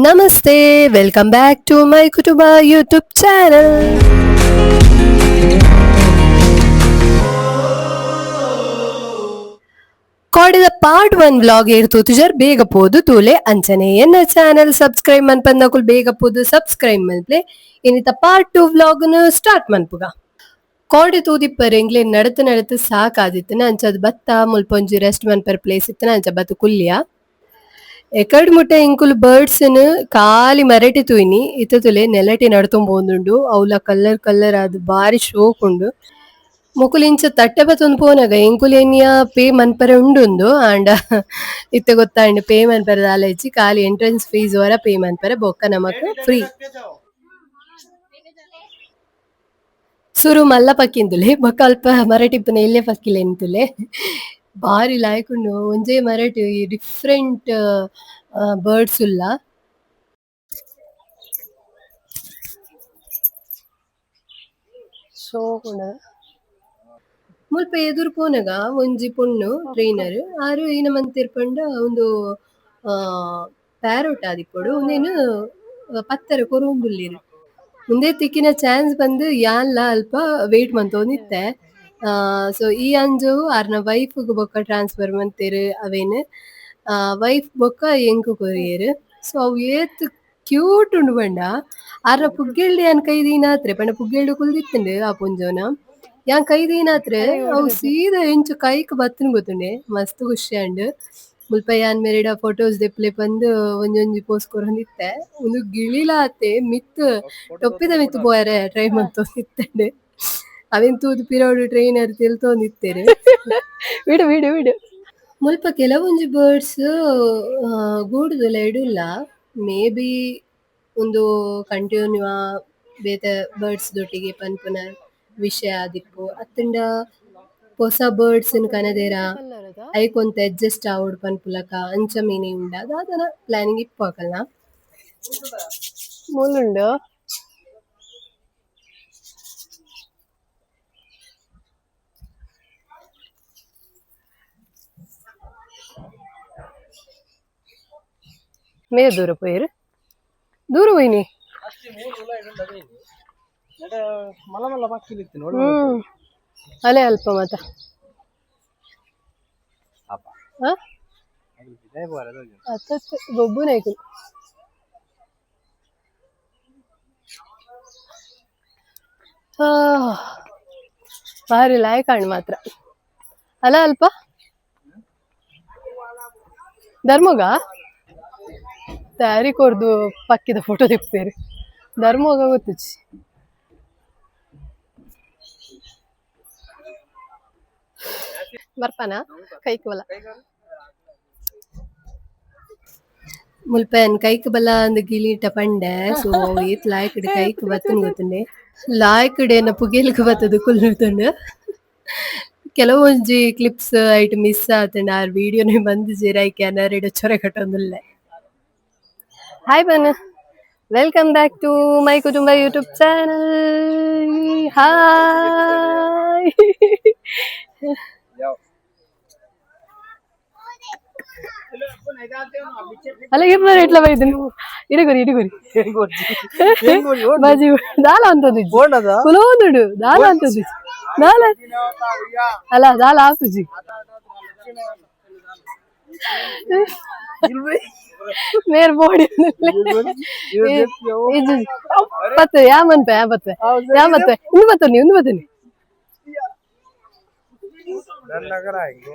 Namaste, welcome back to my ಕುಟುಂಬ YouTube channel. ಕೋಡೆದ part 1 vlog ಏರ್ತು ತುಜರ್ ಬೇಗ ಪೋದು ತೂಲೆ. ಅಂಚನೆ ಎನ್ನ ಚಾನಲ್ ಸಬ್ಸ್ಕ್ರೈಬ್ ಮನ್ಪಂದಕುಲ್ ಬೇಗ ಪೋದು ಸಬ್ಸ್ಕ್ರೈಬ್ ಮನ್ಪ್ಲೆ. ಇನ್ನಿತ ಪಾರ್ಟ್ 2 ವ್ಲಾಗ್ ನು ಸ್ಟಾರ್ಟ್ ಮನ್ಪುಗ. ಕೋಡೆ ತೂದಿಪ್ಪರ್ ಎಂಗ್ಲೆ ನಡತು ನಡತು ಸಾಕಾದಿತ್ತನ. ಅಂಚದ ಬತ್ತ ಮುಲ್ಪೊಂಜಿ ರೆಸ್ಟ್ ಮನ್ಪರ್ ಪ್ಲೇಸ್ ಇತ್ತನ, ಅಂಚ ಬತ್ತು ಕುಲ್ಯ. ಎಕಡ್ ಮುಟ್ಟ ಎಂಕುಲು ಬರ್ಡ್ಸ್ ನು ಖಾಲಿ ಮರಟಿ ತೂಯಿನಿ. ಇತ್ತ ತುಲೆ ನೆಲಟಿ ನಡ್ತೊಂಬೋಂದುಂಡು. ಅವ್ಲ ಕಲರ್ ಕಲರ್ ಆದ್ ಬಾರಿ ಶೋಕ್ ಉಂಡು. ಮೊಕುಲು ಇಂಚ ತಟ್ಟೆ ಬತ್ತೊಂದು ಪೋನಗ ಎಂಕುಲು ಎನ್ನಿಯ ಪೇ ಮನ್ಪರೆ ಉಂಡುಂದು. ಆಂಡ ಇತ್ತೆ ಗೊತ್ತಾಂಡ್ ಪೇ ಮನ್ಪರೆ ದಾಲ ಇಜ್ಜಿ, ಖಾಲಿ ಎಂಟ್ರೆನ್ಸ್ ಫೀಸ್ ವರ ಪೇ ಮನ್ಪರೆ, ಬೊಕ್ಕ ನಮಕ್ ಫ್ರೀ. ಸುರು ಮಲ್ಲ ಪಕ್ಕಿಂದುಲೆ, ಬೊಕ್ಕ ಅಲ್ಪ ಮರಟಿಪ್ಪುನ ಎಲ್ಯ ಪಕ್ಕಿಲೆಂತುಲೆ. ಬಾರಿ ಲಾಯ್ಕ್ ಉಂಡು. ಒಂಜೇ ಮರಟ್ ಈ ಡಿಫ್ರೆಂಟ್ ಬರ್ಡ್ಸ್ ಉಲ್ಲ. ಶೋಕುಂಡು. ಮುಲ್ಪ ಎದುರು ಪೋನಗ ಒಂಜಿ ಪೊಣ್ಣು ಟ್ರೈನರ್ ಆರ್ ಈನ ಮಂತೆರ್ ಪಂಡ ಉಂದು ಪ್ಯಾರೋಟ್ ಆದಿಪ್ಪೊಡು. ಉಂದೆನ್ ಪತ್ತರೆ ಕೊರೊಂದುಲ್ಲೆರ್. ಉಂದೇ ತಿಕ್ಕಿನ ಚಾನ್ಸ್ ಪಂದ್ ಯಾನ್ಲ ಅಲ್ಪ ವೇಟ್ ಮಂತೊಂದಿತ್ತೆ. ಸೊ ಈ ಅಂಜೊವು ಆರ್ನ ವೈಫ್ ಗ್ ಬೊಕ್ಕ ಟ್ರಾನ್ಸ್ಫರ್ ಮಂತೆರ್ ಅವೆನ್. ವೈಫ್ ಬೊಕ್ಕ ಎಂಕ್ ಕೊರಿಯೆರ್. ಸೊ ಅವು ಏತ್ ಕ್ಯೂಟ್ ಉಂಡು ಪಂಡ ಆರ್ನ ಪುಗ್ಗೆಲ್ಡ್ ಯಾನ್ ಕೈ ದೀನಾತ್ರೆ ಪಂಡ ಪುಗ್ಗೆಲ್ಡ್ ಕುಲ್ದಿತ್ತುಂಡು ಆ ಪೊಂಜೊನ. ಯಾನ್ ಕೈ ದೀನಾತ್ರೆ ಅವು ಸೀದಾ ಎಂಚ ಕೈಕ್ ಬತ್ತ್ಂಡ್ ಗೊತ್ತುಂಡೆ. ಮಸ್ತ್ ಖುಷಿ ಆಂಡ್. ಮುಲ್ಪ ಯಾನ್ ಮೆರೆಡ ಫೋಟೋಸ್ ದೆಪ್ಲೆ ಪಂದ್ ಒಂಜೊಂಜಿ ಪೋಸ್ ಕೊರೊಂದಿತ್ತೆ. ಉಂದು ಗಿಳಿಲಾತೆ ಮಿತ್ತ್ ಟೊಪ್ಪಿದ ಮಿತ್ತ್ ಪೋಯೆರೆ ಟ್ರೈ ಮಂತೊಂದಿತ್ತುಂಡು. ಅವೆನ್ ತೂದು ಪಿರವುಡು ಟ್ರೈನರ್ ತೆಲ್ತೊಂದಿತ್ತೆರ್. ಬಿಡು ಬಿಡು ಬಿಡು. ಮುಲ್ಪ ಕೆಲವೊಂಜಿ ಬರ್ಡ್ಸ್ ಗೂಡುದುಲ ಇಡುಲ್ಲ. ಮೇ ಬಿ ಉಂದು ಕಂಟಿನ್ಯೂ ಬೇತೆ ಬರ್ಡ್ಸ್ ದೊಟ್ಟಿಗೆ ಪನ್ಪುನ ವಿಷಯ ಆದಿಪ್ಪು. ಅತ್ತುಂಡ ಪೊಸ ಬರ್ಡ್ಸ್ ನ್ ಕನದೆರ ಐಕೊಂತೆ ಅಡ್ಜಸ್ಟ್ ಆವೊಡು ಪನ್ಪುಲಕ ಅಂಚ ಮೀನಿಂಗ್ ಉಂಡ ದಾದನ ಪ್ಲಾನಿಂಗ್ ಇಪ್ಪು ಅಕಲ್ನ. ಮೂಲುಂಡು. ಮೇ ದೂರ ಪೋಯೆರ್ ದೂರ ಪೋಯಿನಿ. ಅಲೆ ಅಲ್ಪ ಮಾತ. ಆ? ಅತ್ತತ್ತು ಗೊಬ್ಬುನ ಐಕುಲು. ಬಾರಿ ಲಾಯ್ಕ್ ಆಂಡ್ ಮಾತ್ರ. ಅಲ್ಲ ಅಲ್ಪ ಧರ್ಮಗ ತಯಾರಿ ಕೊರ್ದು ಪಕ್ಕಿದ ಫೋಟೋ ತೆಪ್ಪೇರು. ಧರ್ಮೋಗ ಗೊತ್ತುಚಿ. ಬರ್ಪಾನ ಕೈಕ್ ಬಲ. ಮುಲ್ಪ ಯಾನ್ ಕೈಕ್ ಬಲ ಅಂದ್ ಗಿಳಿಟ ಪಂಡೆ. ಸೊ ಅವು ಏತ್ ಲಾಯ್ಕ್ಡ್ ಕೈಕ್ ಬತ್ತುಂಡು ಗೊತ್ತುಂಡೆ. ಲಾಯ್ಕ್ಡ್ ಎನ್ನ ಪುಗೆಲ್ಗ್ ಬತ್ತುದು ಕುಲ್ಲುದುಂಡು. ಕೆಲವೊಂಜಿ ಕ್ಲಿಪ್ಸ್ ಐಟ್ ಮಿಸ್ ಆತುಂಡು. ಆರ್ ವಿಡಿಯೋನೆ ಬಂದಿಜೆರ್ ಐಕ್ ಯಾನ್ ಅರೆಡ ಚೊರೆ ಕಟ್ಟೊಂದುಲ್ಲೆ. ಹಾಯ್ ಬನ್, welcome back to my ಕುಟುಂಬ YouTube channel. Hi. ಅಲ್ಲ ಇಬ್ಬರು ಎಟ್ಲ ಬೈದು ಇಡಗುರಿ ಇಡಗುರಿ ಬಾಜಿ ದಾಲ ಅಂತದ್ದು ಕುಲೋದುಡು ದಾಲ ಅಂತದ್ದು ದಾಲ ಅಲ್ಲ ದಾಲ ಆಪುಜಿ. ಮೇರ್ ಬೋಡಿ ಪತ್ತೆ ಯಾ ಮನ್ಪೆ ಯಾ ಪತ್ತೆ ಯಾ ಮತ್ತೆ ಇಂದು ಬತ್ತನಿ ಇಂದು ಬತ್ತನಿ. डर लग रहा है इनको?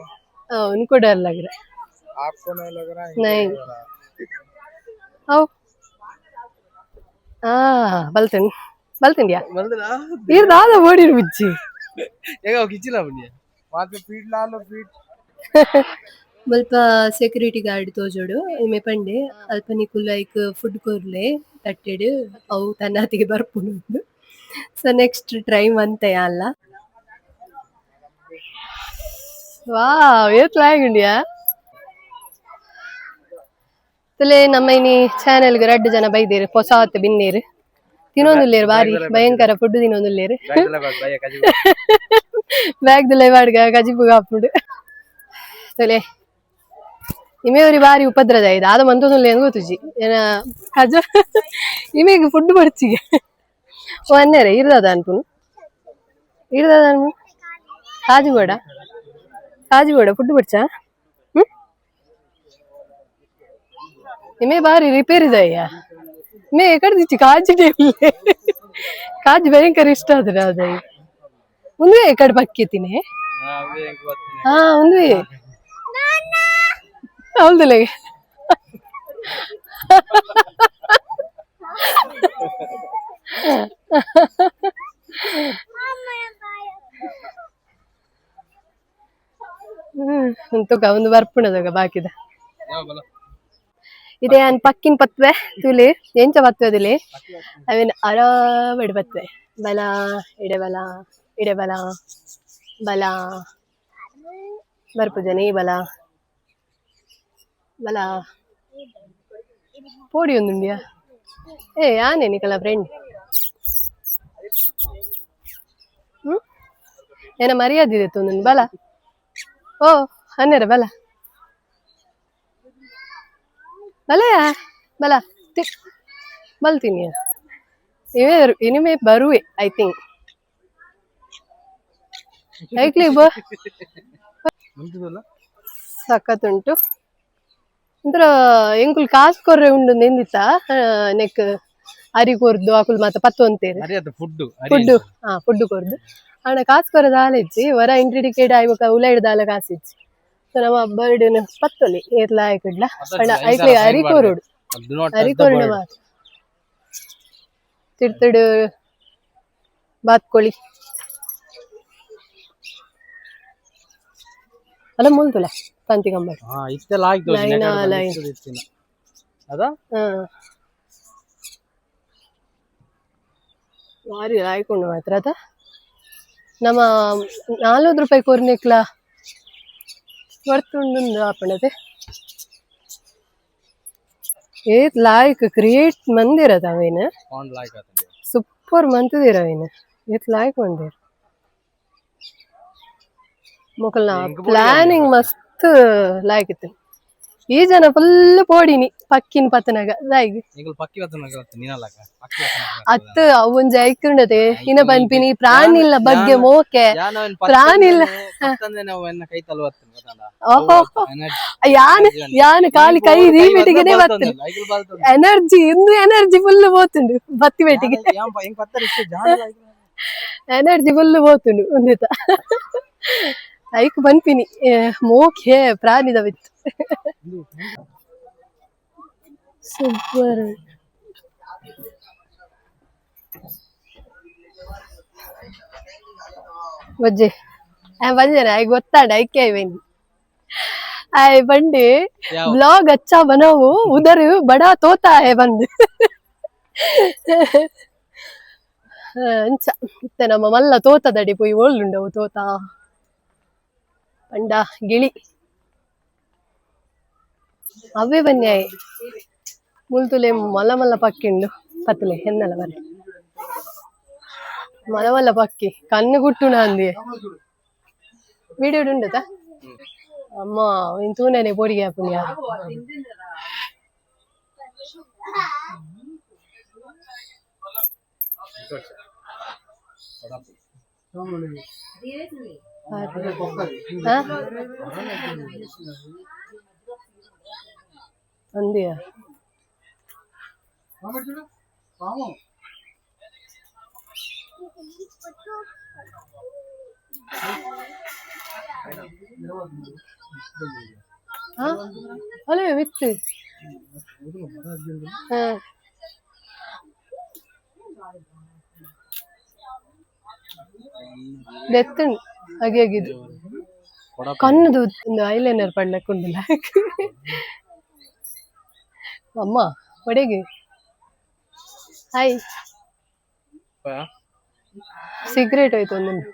हाँ, उनको डर लग रहा है। आपको नहीं लग रहा है? नहीं। आओ. ಆ ಬಲ್ತೇನೆ ಬಲ್ತೇನ್ಯಾ ಈರ್ ದಾದ ಓಡಿರು ಬುಜ್ಜಿ. वहाँ पे फीड ला लो, फीड. ಮುಲ್ಪ ಸೆಕ್ಯೂರಿಟಿ ಗಾರ್ಡ್ ತೋಜೋಡು. ಇಮೆ ಪಂಡೆ ಅಲ್ಪ ನಿಕುಲು ಐಕ್ ಫುಡ್ ಕೊರ್ಲೆ ತಟ್ಟೆಡ್, ಅವು ತನ್ನಾತಿಗೆ ಬರ್ಪುಂಡು. So next try ಮಂತೆ ಅಲ್ಲ. ವಾವ್, ಏತ್ ಲಾಯಗುಂಡಿಯಾ. ತುಲೆ ನಮ್ಮ ಇನಿ ಚಾನೆಲ್ಗ್ ರಡ್ಡ್ ಜನ ಬೈದೇರು. ಪೊಸಾತ್ ಬಿನ್ನೇರು ತಿನ್ನೊಂದುಲ್ಲೇರು. ಬಾರಿ ಭಯಂಕರ ಫುಡ್ ತಿನ್ನೊಂದುಲ್ಲೇರು. ಬ್ಯಾಗ್ ದುಲೈ ಬಾಡ್ಗ ಕಜಿಪು ಕಾಪುಂಡು. ತುಲೆ ಇಮೇವರಿ ಬಾರಿ ಉಪದ್ರದ ಇದು ಆದ ಮಂತೊಂದುಲ್ಲ ಏನು ಗೊತ್ತುಜಿ ಏನ ಕಜ ಇಮೇಗ್ ಫುಡ್ ಬರ್ಚಿಗೆ. ಓ ಅನ್ನೇರೆ ಇರ್ದದ ಅನ್ಪುನು, ಇರ್ದದ ಅನ್ಪು. ಕಾಜು ಬೇಡ, ಕಾಜು ಬೇಡ, ಫುಡ್ ಬರ್ಚಾ. ಹ್ಮ್ ಇಮೇ ಬಾರಿ ರಿಪೇರ್ ಇದಯ್ಯ. ಮೇ ಕಡ್ದಿಚ್ಚಿ ಕಾಜು ಟೇಬಲ್. ಕಾಜು ಭಯಂಕರ ಇಷ್ಟ ಆದ್ರೆ ಅದೇ ಒಂದುವೆ ಕಡೆ ಪಕ್ಕಿ. ಹಾ, ಒಂದುವೆ ಹೌದಲ್ಲ? ಹ್ಮ್ ತುಕ ಒಂದು ಬರ್ಪುಣದಾಗ ಬಾಕಿದ ಇದೆ. ಅನ್ ಪಕ್ಕಿನ ಪತ್ವೆ ತುಲಿ ಎಂಚ ಪತ್ವೆದಿಲಿ ಅವೇನ್ ಅರಾಮಡಿ ಪತ್ವೆ. ಬಲ ಇಡೆ, ಬಲ ಇಡೆ, ಬಲ ಬಲ ಬರ್ಪುಜನಿ, ಬಲ ಬಲ ಪೋಡಿ ಒಂದುಂಡಿಯಾ. ಏ ಯಾನೆ ನಿಕಲ ಫ್ರೆಂಡ್? ಹ್ಮ್ ಏನ ಮರ್ಯಾದೆ ತೊಂದುಂಡು. ಬಲ ಓ ಅನ್ನೆರ, ಬಲ ಬಲಯಾ, ಬಲ ಬಲ್ತೀನಿ. ಇವೇ ಇನಿಮೆ ಬರುವೆ I think. ಐಕ್ಲಿ ಬ ಸಖತ್ ಉಂಟು. ಒಂಥರ ಎಂಕುಲ್ ಕಾಸು ಕೊರ್ರೆ ಉಂಡು ನೆಂದಿತ್ತ ನೆಕ್ ಅರಿ ಕೊರ್ದು ಅಕುಲ್ ಮಾತ ಪತ್ತು ಅಂತೇರು. ಫುಡ್. ಫುಡ್, ಹಾ, ಫುಡ್ ಕೊರ್ದು. ಆಂಡ ಕಾಸು ಕೊರ ದಾಲ ಇಜ್ಜಿ. ವರ ಎಂಟ್ರಿ ಟಿಕೆಟ್ ಆಯ್ಬೊಕ ಉಲೈಡ್ ದಾಲ ಕಾಸು ಇಜ್ಜಿ. ಸೊ ನಮ್ಮ ಬರ್ಡ್ ಪತ್ತೊಲಿ ಏರ್ಲ ಆಯ್ಕಡ್ಲ. ಪಂಡ ಐಕ್ಲೆ ಅರಿ ಕೊರೊಡು, ಅರಿ ಕೊರಡ ಮಾತ ತಿರ್ತುಡು ಬಾತ್ಕೋಳಿ ಅಲ್ಲ ಮುಲ್ತುಲ ತಂತಿ ಕಂಬ. ಹಾ, ಇತ್ತೆಲ್ಲ ಆಯ್ತು. Line ಆ line. ಅದ. ಹಾ, ಭಾರಿ ಆಯ್ಕೊಂಡು ಮಾತ್ರ ಅದ. ನಮ್ಮ 40 ರೂಪಾಯಿ ಕೊರ್ನೆಕ್ಲ ವರ್ತುಂಡು ಆಪಣತೆ. ಏತ್ ಲಾಯ್ಕ್ ಕ್ರಿಯೇಟ್ ಮಂದಿರದ ಅವೇನ. ಆನ್ ಲಾಯ್ಕ್ ಆತಂದೆ. ಸೂಪರ್ ಮಂತದಿರ ಅವೇನ, ಏತ್ ಲಾಯ್ಕ್ ಮಂದಿರ. ಮೊಕಲ್ನ ಪ್ಲಾನಿಂಗ್ ಮಸ್ತ್ ಲಾಯ್ಕ್ ಇತ್ತು. ಈ ಜನ ಫುಲ್ ಪೋಡಿನಿ ಪಕ್ಕಿನ ಪತ್ತನಾಗ ಲಾಯ್ಕ್. ಎಂಕುಲು ಪಕ್ಕಿ ಬತ್ತನ ನೀನಲ್ಲಕ ಪಕ್ಕಿ. ಅತ್ ಅವೊಂಜಿ ಐಕುಂಡತೆ ಇನ ಪನ್ಪಿನಿ ಪ್ರಾಣಿಲ್ಲ ಬಗ್ಗೆ ಮೋಕೆ. ಪ್ರಾಣಿ ಇಲ್ಲ. ನಾವು ಎನ್ನ ಕೈ ತಲುವ. ಓಹೋ, ಯಾನ್ ಯಾನ್ ಖಾಲಿ ಕೈ ದೀಪಿಟಿಗೆನೆ ಬರ್ತದೆ. ಎನರ್ಜಿ ಇಂದು ಎನರ್ಜಿ ಫುಲ್ ಪೋತುಂಡು ಬತ್ತಿ ಬೇಟಿಗೆ. Energy full ಪೋತುಂಡು ಒಂದಿತ. ಐಕ್ ಪನ್ಪಿನಿ ಮೋಕೆ ಪ್ರಾಣಿದ ಬಿತ್ತು. ಸೂಪರ್ ಬಜ್ಜೆ ಬಂಜೆ I ಗೊತ್ತಾಡ ಐಕೆ ಐವೇನಿ आए बंडे. ब्लॉग अच्छा बनाओ, उधर बड़ा तोता है ಬಂದ್. ಅಂಚ ಇತ್ತೆ ನಮ್ಮ ಮಲ್ಲ ತೋತದಡಿ ಪೋಯಿ ಓಳುಂಡವು ತೋತ ಪಂಡ ಗಿಳಿ ಅವೇ ಬನ್ನಿ. ಮುಲ್ತುಲೆ ಮಲ್ಲ ಮಲ್ಲ ಪಕ್ಕಿ ಉಂಡು. ಪತ್ಲೆ ಎನ್ನಲ ಬರೆ ಮಲ್ಲ ಮಲ್ಲ ಪಕ್ಕಿ ಕಣ್ಣು ಗುಟ್ಟುನ ಅಂದಿಯೆ. ವಿಡಿಯೋ ಉಂಡತಾ ಅಮ್ಮ ಇನ್ ತೂನೇನೆ ಪೋಡಿಗೆ ಆಪುನಿಯ. ಹಾ ಅಂದಿಯಾ? ಹಾ, ಅಲ್ಲೇ ವಿತ್ ಹಾ ದೆತ್ತುಂಡು ಹಾಗೆ ಆಗಿದ್ದು ಕಣ್ಣದು ಒಂದು ಐಲೈನರ್ ಪಡ್ಲಕ್ಕುಂಡಲ್ಲ ಅಮ್ಮ ಒಡೆಗೆ. ಹಾಯ್, ಸಿಗರೇಟ್ ಹೋಯ್ತು ಒಂದೊಂದು.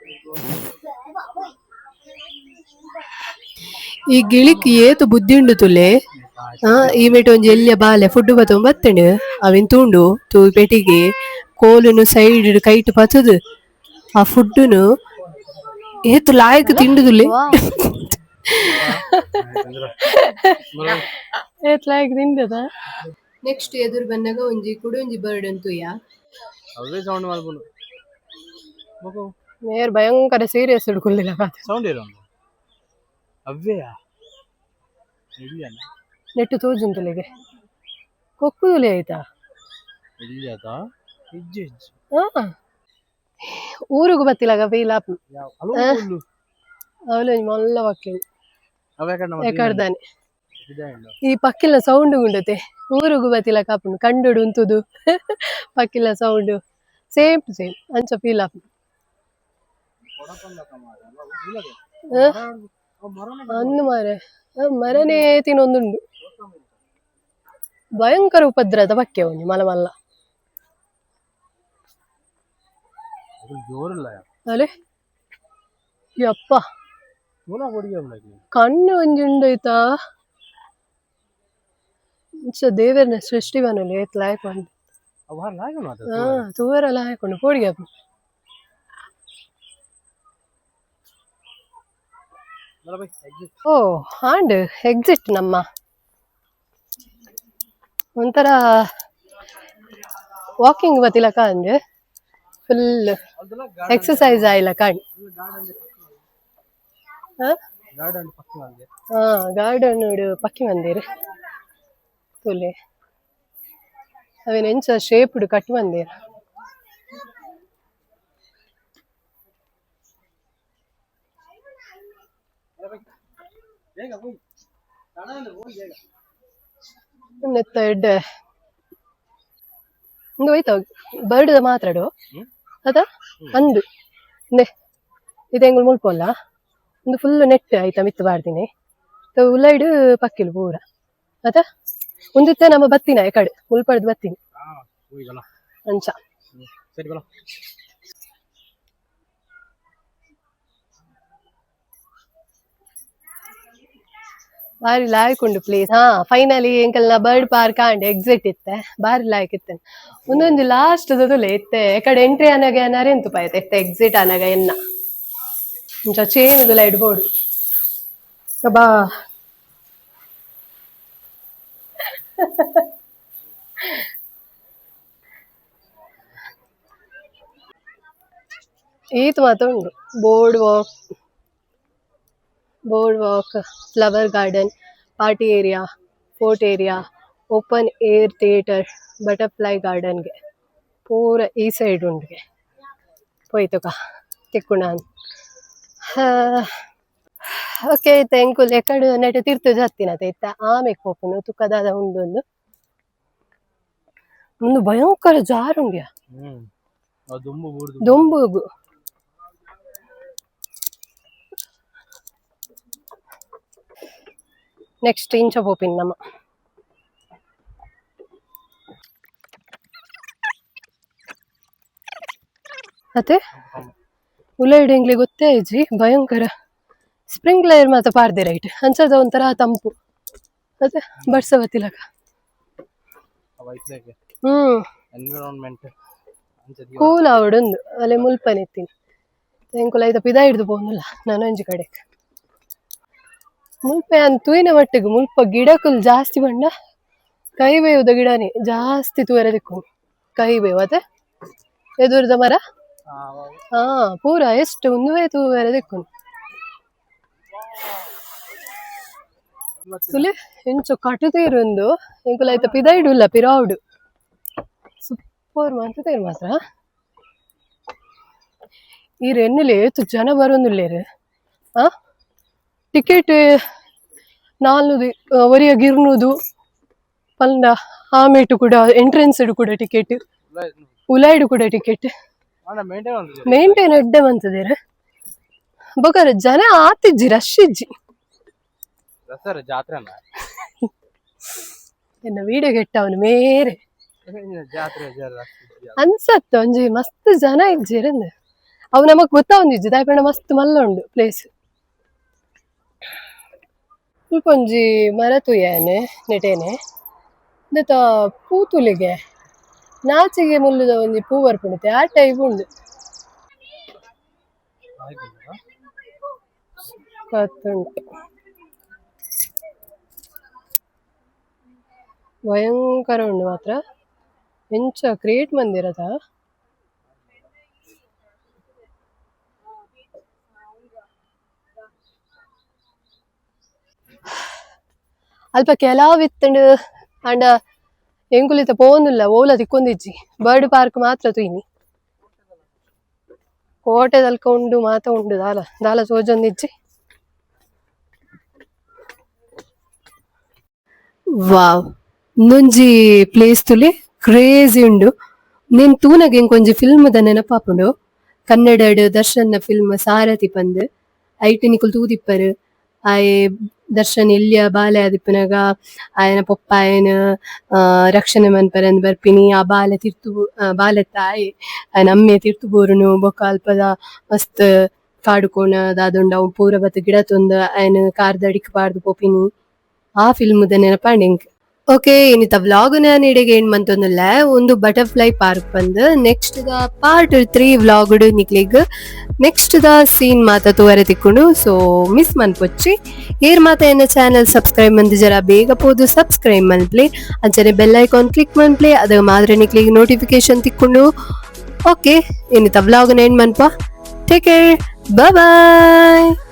ಈ ಗಿಳಿಕ್ ಏತು ಬುದ್ಧಿ ಉಂಡು ತುಲೆ. ಆ ಈ ಮೇಟ್ ಒಂಜಿ ಎಲ್ಯ ಬಾಲೆ ಫುಡ್ ಬತ್ತೊಂದು ಬತ್ತಂಡು ಅವಿನ್ ತೂಂಡು ತೂ ಪೆಟಿಗೆ ಕೋಲುನು ಸೈಡ್ ಕೈಟ್ ಪತ್ತುದು ಆ ಫುಡ್ಡುನು ಏತು ಲಾಯಕ್ ತಿಂಡುದುಲೆ. ಏತ್ ಲಾಯ್ಕ್ ತಿಂದದ. ನೆಕ್ಸ್ಟ್ ಎದುರು ಬನ್ನಗ ಒಂಜಿ ಕುಡೊಂಜಿ ಬರ್ಡ್ ಅಂತುಯ. ಅವೇ ಸೌಂಡ್ ಮಲ್ಪುನು ಬೊಕ. ಮೇರ್ ಭಯಂಕರ ಸೀರಿಯಸ್ ಹಿಡ್ಕೊಲ್ಲಿಲ್ಲ ಪಾತೆ. ಸೌಂಡ್ ಇರೋ ಅವ್ವೆಯಾ ಎಲ್ಲಿಯನ? ನೆಟ್ಟು ತೋಜುಂತುಲಿಗೆ ಕೊಕ್ಕುದುಲೆ ಆಯ್ತಾ? ಎಲ್ಲಿಯದ ಇಜ್ಜಿ ಇಜ್ಜಿ. ಹಾ, ಊರುಗು ಬತ್ತಿಲಾಗ ಫೀಲ್ ಆಪು. ಯಾವ ಹಲೋ ಹುಲ್ಲು. ಅವಳು ಒಂಜಿ ಮಲ್ಲ ಪಕ್ಕಿ. ಅವೇ ಕಣ್ಣ. ಎಕಡ್ದಾನೆ ಈ ಪಕ್ಕಿಲ ಸೌಂಡ್ ಗುಂಡತೆ ಊರುಗು ಬತ್ತಿಲ ಕಾಪುಂಡು ಕಂಡುಡು ಉಂತುದು ಪಕ್ಕಿಲ sound same to same ಅಂಚ ಫೀಲ್ ಆಪುಂಡು. ಅಂದು ಮಾರೆ ಮರನೇ ತಿನ್ನೊಂದುಂಡು. ಭಯಂಕರ ಉಪದ್ರದ ಪಕ್ಕೆ ಒಂಜಿ ಮಲ್ಲ ಮಲ್ಲ. ಜೋರಿಲ್ಲ. ಅಲೆ ಯಪ್ಪ. ಮೂಲ ಕೊಡಿಗೆ. ಕಣ್ಣು ಒಂಜಿ ಉಂಡು ಆಯ್ತಾ? ಇಂಚ ದೇವೆರ್ನ ಸೃಷ್ಟಿ ಬನೊಲಿ ಏತ್ ಲಾಯ್ಕ್ ಉಂಡು. ಅವು ಲಾಯ್ಕ್. ಹಾ, ತೂವರೆ ಲಾಯ್ಕ್ ಉಂಡು ಪೋಡಿಗೆ ಆಪುಂಡು. ಓ ಆಂಡ್ ಎಕ್ಸಿಟ್ ನಮ್ಮ ಒಂಥರ ವಾಕಿಂಗ್ ಬತ್ತಿಲಕ ಅಂದ್ ಫುಲ್ ಎಕ್ಸಸೈಸ್ ಆಯ್ಲ ಕಾಣ್. ಹಾ. ಗಾರ್ಡನ್ ಪಕ್ಕ ಮಂದಿರ. ಹಾ, ಗಾರ್ಡನ್ ಪಕ್ಕಿ ಮಂದಿರ ತೂಲೆ ಅವೇನ್ ಎಂಚ ಶೇಪ್ಡ್ ಕಟ್ ಮಂದಿರ. ಬೇಗ ಹೋಗಿ ಹೋಗಿ. ನೆತ್ತ ಎಡ್ಡೆ ಉಂದು ಹೋಯ್ತ ಬರ್ಡ್ ಮಾತಾಡು ಅದ ಅಂದು ಇಂದೆ ಇದು ಎಂಗುಲ್ ಮುಲ್ಪೊಲ್ಲ ಒಂದು ಫುಲ್ ನೆಟ್ ಆಯ್ತಾ ಮಿತ್ತು ಬಾರ್ದಿನಿ ಉಲೈಡ್ ಪಕ್ಕಿಲು ಪೂರ ಅತ ಉಂದಿತ್ತೆ ನಮ್ಮ ಬತ್ತಿನ ಎಕಡೆ ಮುಲ್ಪಡ್ದು ಬತ್ತೀನಿ. ಹಾ ಹೋಗಿ ಬಲ. ಅಂಚ. ಸರಿ ಬಲ. ಬಾರಿ ಲಾಯ್ಕ್ ಉಂಡು ಪ್ಲೇಸ್. ಹಾ, ಫೈನಲಿ ಎಂಕಲ್ನ bird park and exit ಇತ್ತೆ. ಬಾರಿ ಲಾಯ್ಕ್ ಇತ್ತೆ. ಒಂದೊಂದು ಲಾಸ್ಟ್ ತುಲೆ ಇತ್ತೆ ಎಕಡೆ ಎಂಟ್ರಿ ಅನಗ ಏನಾರ ಎಂತು ಪಾಯ್ತೆ ಇತ್ತೆ ಎಕ್ಸಿಟ್ ಅನಗ ಎನ್ನ ಇಂಚ ಚೇನ್ ಇಡ್ಬೋಡು ಸಬಾ. ಈತ್ ಮಾತ ಉಂಡು board walk, board walk, flower garden, party area, fort area, open air theatre, butterfly ಗಾರ್ಡನ್ಗೆ ಪೂರ ಈ ಸೈಡ್ ಉಂಡುಗೆ ಪೋಯ್ತುಕ ತಿಕ್ಕುಣ. ಓಕೆ, ಇತ್ತೆ ಎಂಕುಲು ಎಕಡೆ ನೆಟ್ ತಿರ್ತು ಜತ್ತಿನತೆ ಇತ್ತೆ ಆಮೆಗ್ ಪೋಪುನು ತುಕ್ಕದಾದ ಉಂಡು ಒಂದು ಒಂದು ಭಯಂಕರ ಜಾರುಂಡ್ಯ. ಹ್ಮ್ ಅದು ದುಂಬು ಬೂರ್ದು. ದೊಂಬುಗು ನೆಕ್ಸ್ಟ್ ಇಂಚ ಪೋಪಿನ್ ನಮ್ಮ. ಅತ್ತೆ ಉಲೈಡ್ ಎಂಗ್ಲಿ ಗೊತ್ತೇ ಇಜ್ಜಿ ಭಯಂಕರ ಸ್ಪ್ರಿಂಕ್ಲರ್ ಮಾತ ಪಾರ್ದೆ ರೈಟ್ ಅಂಚದ ಒಂಥರ ತಂಪು ಅತ್ತೆ ಬರ್ಸ ಬತ್ತಿಲಕ. ವೈಟ್ಲೇಕ್. ಎನ್ವಿರಾನ್ಮೆಂಟ್ ಅಂಚ. ಕೂಲ್ ಆವಡೊಂದು ಅಲೆ ಮುಲ್ಪನಿತ್ತೀನಿ ಎಂಕುಲ ಐತ ಪಿದ ಹಿಡ್ದು ಪೋನುಲ್ಲ ನಾನೊಂಜಿ ಕಡೆಕ್ ಮುಲ್ಪ ಯಾನ್ ತೂಯಿನ ಮಟ್ಟಿಗೆ ಮುಲ್ಪ ಗಿಡಕುಲು ಜಾಸ್ತಿ ಬಂಡ ಕೈ ಬೇವುದ ಗಿಡನೇ ಜಾಸ್ತಿ ತೂಯರೆ ತಿಕ್ಕು. ಕೈ ಬೇವು ಅತ್ತೆ ಎದುರ್ದ ಮರ. ಹಾ, ಪೂರ ಎಷ್ಟು ಒಂದುವೇ ತೂಯರೆ ತಿಕ್ಕು. ತುಲೆ ಎಂಚ ಕಟುತೇರುಂದು ಎಂಕುಲ ಐತ ಪಿದ ಇಡುಲ್ಲ ಪಿರಾವುಡು ಸೂಪರ್ ಮಂತುತೇರು ಮಾತ್ರ. ಈರ್ ಎನ್ನುಲೆ ಏತ್ ಜನ ಬರೋನುಲ್ಲೇರು. ಆ ಟಿಕೆಟ್ ನಾಲ್ನೂದು ಒರಿಯ ಗಿರ್ನೂದು ಪಂಡ ಆಮೇಟು ಕೂಡ ಎಂಟ್ರೆನ್ಸ್ ಕೂಡ ಟಿಕೆಟ್ ಉಲಾಯ್ಡು ಕೂಡ ಟಿಕೆಟ್. ಮೇಂಟೈನ್. ಮೇಂಟೈನ್ ಎಡ್ಡೆ ಮಂತದೇರು ಬೊಕರ ಜನ ಆತಿಜ್ಜಿ ರಶ್ ಇಜ್ಜಿ. ದಸರಾ ಜಾತ್ರೆನ. ಎನ್ನ ವೀಡಿಯೋ ಕೆಟ್ಟವನು ಮೇರೆ. ಜಾತ್ರೆ ಜರ ರಶ್. ಅನ್ಸತ್ತೆ ಒಂಜಿ ಮಸ್ತ್ ಜನ ಇಜ್ಜಿರಂದ್ ಅವು ನಮಗ್ ಗೊತ್ತಾವೊಂದಿಜ್ಜಿ ದಾಯೆ ಮಸ್ತ್ ಮಲ್ಲ ಉಂಡು ಪ್ಲೇಸ್. ಮುಲ್ಪ ಒಂಜಿ ಮರ ತೂಯನೆ ನೆಟೇನೆ ನೆತ ಪೂ ತೂಲಿಗೆ ನಾಚಿಗೆ ಮುಲ್ಲುದ ಒಂಜಿ ಪೂ ಬರ್ಪುಂಡುತೆ ಆ ಟೈಪ್ ಉಂಡು. ಗೊತ್ತುಂಟು. ಭಯಂಕರ ಉಂಡು ಮಾತ್ರ. ಎಂಚ ಕ್ರಿಯೇಟ್ ಮಂದಿರದ. ಅಲ್ಪ ಕೆಲವು ಇತ್ತಂಡು ಅಂಡ ಎಂಕುಲಿತ ಪೋಂದುಲ್ಲ ಓಲ ತಿಕ್ಕೊಂದಿಜ್ಜಿ. ಬರ್ಡ್ ಪಾರ್ಕ್ ಮಾತ್ರ ತೂಯಿನಿ. ಕೋಟೆ ತಲ್ಕ ಉಂಡು ಮಾತ ಉಂಡು ದಾಲ ದಾಲ ತೋಜೊಂದಿಜ್ಜಿ. ವಾವ್, ಉಂದೊಂಜಿ ಪ್ಲೇಸ್ ತುಲೆ ಕ್ರೇಜಿ ಉಂಡು. ನಿನ್ ತೂನಗ ಎಂಕೊಂಜಿ ಫಿಲ್ಮ್ ದ ನೆನಪಾಪುಂಡು. ಕನ್ನಡಡ್ ದರ್ಶನ್ ನ ಫಿಲ್ಮ್ ಸಾರಥಿ ಪಂದ್. ಐಟ್ ನಿಕುಲು ತೂದಿಪ್ಪರು. ಆಯೆ ದರ್ಶನ್ ಎಲ್ಯ ಬಾಲೆ ಆದಿಪ್ಪುನಗ ಆಯನ ಪೊಪ್ಪ ಆಯನ್ ರಕ್ಷಣೆ ಮನ್ಪೆರೆಂದ್ ಬರ್ಪಿನಿ. ಆ ಬಾಲೆ ತಿರ್ತು ಬಾಲೆತ್ತ ಆಯೆ ಆಯನ ಅಮ್ಮೆ ತಿರ್ತು ಬೂರುನು ಬೊಕ ಅಲ್ಪದ ಮಸ್ತ್ ಕಾಡು ಕೋಣ ದಾದ ಉಂಡು ಅವು ಪೂರ ಬತ್ತ್ ಗಿಡತೊಂದು ಆಯನ್ ಕಾರ್ ದಡಿಕ್ ಪಾಡ್ದ್ ಪೋಪಿನಿ. ಆ ಫಿಲ್ಮ್ ದ ನೆನಪಾಂಡ್ ಎಂಕ್. ಓಕೆ, ಇನಿತ ವ್ಲಾಗ್ ಯಾನ್ ಇಡೆಗ್ ಎಂಡ್ ಮಂತೊಂದುಲ್ಲೆ. ಉಂದು ಬಟರ್ಫ್ಲೈ ಪಾರ್ಕ್ ಪಂದ್. ನೆಕ್ಸ್ಟ್ ದ ಪಾರ್ಟ್ 3 ವ್ಲಾಗ್ ನಿಕ್ಲೆಗ್ ನೆಕ್ಸ್ಟ್ ದ ಸೀನ್ ಮಾತ ತೂವರೆ ತಿಕ್ಕುಂಡು. ಸೊ ಮಿಸ್ ಮನ್ಪೊಚ್ಚಿ. ಏರ್ ಮಾತ ಎನ್ನ ಚಾನೆಲ್ ಸಬ್ಸ್ಕ್ರೈಬ್ ಮಂದಿಜರ ಬೇಗ ಪೋದು ಸಬ್ಸ್ಕ್ರೈಬ್ ಮನ್ಪ್ಲೆ. ಅಂಚನೆ ಬೆಲ್ ಐಕಾನ್ ಕ್ಲಿಕ್ ಮನ್ಪ್ಲೆ. ಅದ ಮಾತ್ರ ನಿಕ್ಲೆಗ್ ನೋಟಿಫಿಕೇಶನ್ ತಿಕ್ಕುಂಡು. ಓಕೆ, ಇನಿತ ವ್ಲಾಗ್ ಎಂಡ್ ಮನ್ಪ. Take care, bye.